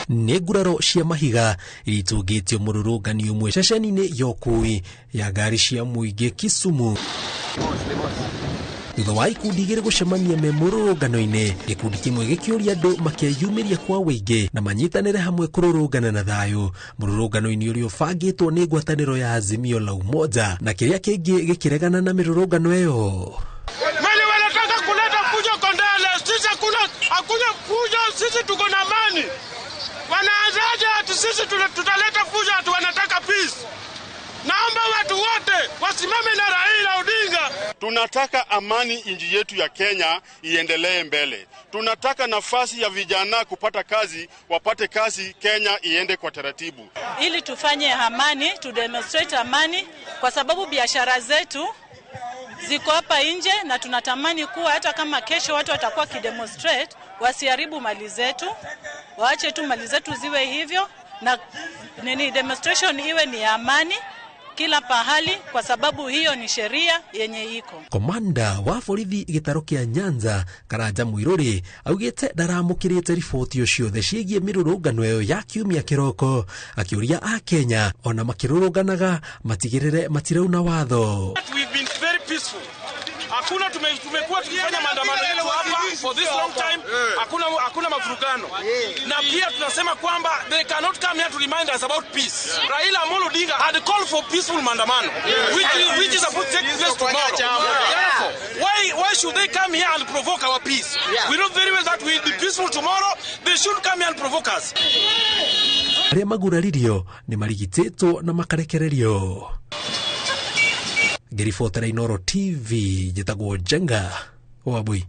Nĩ nguraro cia mahiga iria itũngĩtio mũrũrũngani ũmwe ceceni-inĩ ya ũkui ya ngari cia mũingĩ Kisumu, thutha wa ikundi igĩrĩ gũcemania me mũrũrũngano-inĩ. Gĩkundi kĩmwe gĩkĩũria andũ makeyumĩria kwa wĩingĩ na manyitanĩre hamwe kũrũrũngana na thayũ mũrũrũngano-inĩ ũrĩa ũbangĩtwo nĩ ngwatanĩro ya Azimio la Umoja, na kĩrĩa kĩngĩ gĩkĩregana na mĩrũrũngano ĩyo. Mali wanataka kuleta fujo Kondele, sisi hakuna fujo, sisi tuko na amani. Wanaanzaje ati sisi tutaleta fujo ati wanataka peace? Naomba watu wote wasimame na Raila Odinga. Tunataka amani nchi yetu ya Kenya iendelee mbele. Tunataka nafasi ya vijana kupata kazi, wapate kazi, Kenya iende kwa taratibu. Ili tufanye amani, tu demonstrate amani, kwa sababu biashara zetu ziko hapa nje na tunatamani kuwa hata kama kesho watu watakuwa kidemonstrate, wasiharibu mali zetu, waache tu mali zetu ziwe hivyo, na nini, demonstration iwe ni amani kila pahali, kwa sababu hiyo ni sheria yenye iko. Komanda wa borithi gĩtarũ kĩa Nyanza, Karanja Mũirũrĩ, augĩte ndaramũkĩrĩte riboti o ciothe ciĩgiĩ mĩrũrũngano ĩyo ya kiumia kĩroko, akĩũria Akenya ona makĩrũrũnganaga matigĩrĩre matirauna watho. We've been very peaceful. Hakuna tumekuwa tukifanya maandamano yetu hapa for this long time. Hakuna mavurugano. Na pia tunasema kwamba they cannot come here to remind us about peace. Raila Amolo Odinga had called for peaceful maandamano, which is supposed to take place tomorrow. Therefore, why should they come here and provoke our peace? We know very well that we will be peaceful tomorrow. They should come here and provoke us. Arĩa maguraririo nĩ marigitĩtwo na makarekererio. Ngĩribotera Inooro TV, njĩtagwo Njenga Wambui.